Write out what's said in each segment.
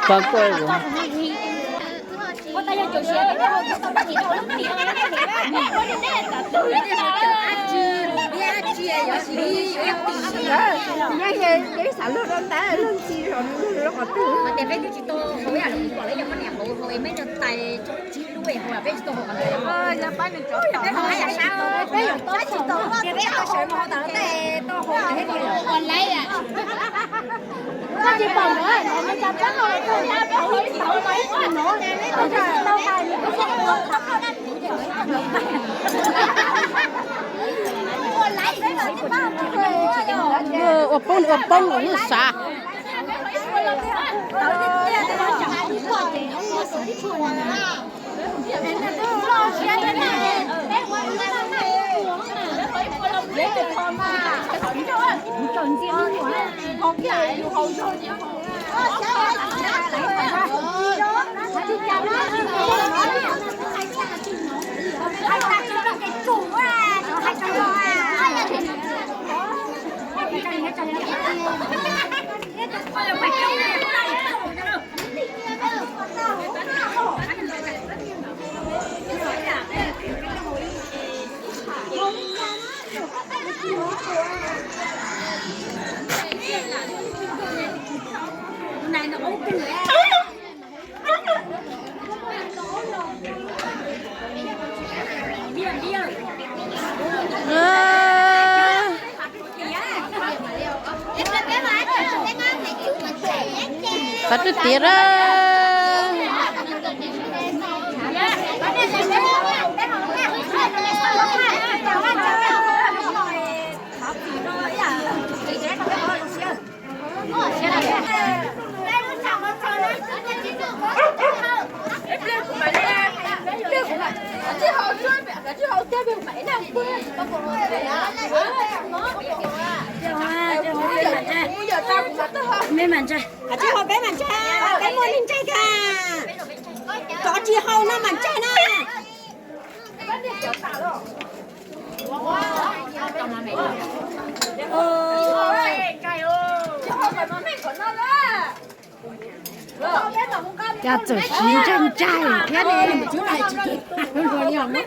Pab kuj Nyob ze peb xav luag rau ntawd luag ntxhi zog luag rau qhov twg. Koj tsis pom ua poob ua poob ua lub sav. Qhov twb tiav a. Tsis haus peb mam ntsaig, peb muaj neeg ntsaig kag. Cov tsis haus no mam ntsaig na. Cas txawm siv ntsaig ntsaig thiab ne.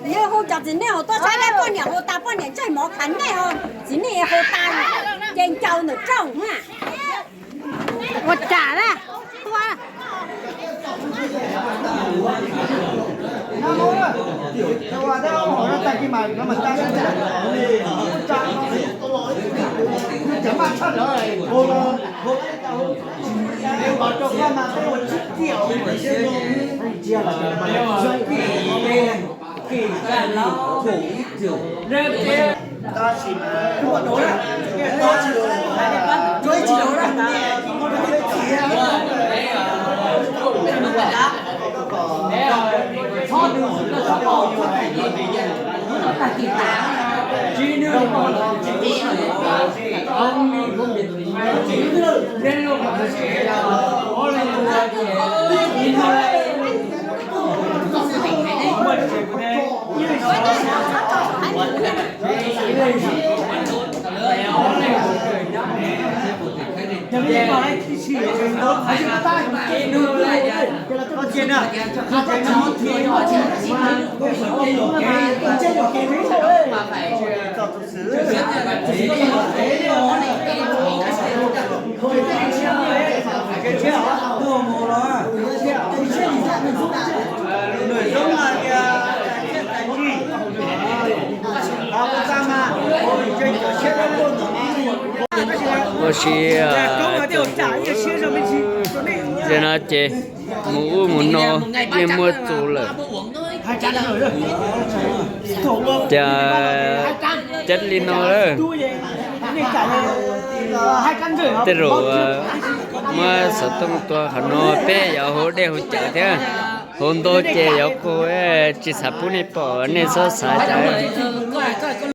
Yog hu cov txiv neej hauv tuaj saib peb poj niam hu tas poj niam ntsaig mov khav nej, txiv neej hu tas ces ncaus ntawm rooj na. Ua cas na? Ua si, ze no ces mus ub mus no yeej muaj txus lawm. Cas cab li no lawm. Tej zaum muab xov tooj tua qhov no peb yuav hauv dej hauv cawv thiab. Hauv ntau ces yuav qus, tsis xav pub nej pom, nej txhob xav cas.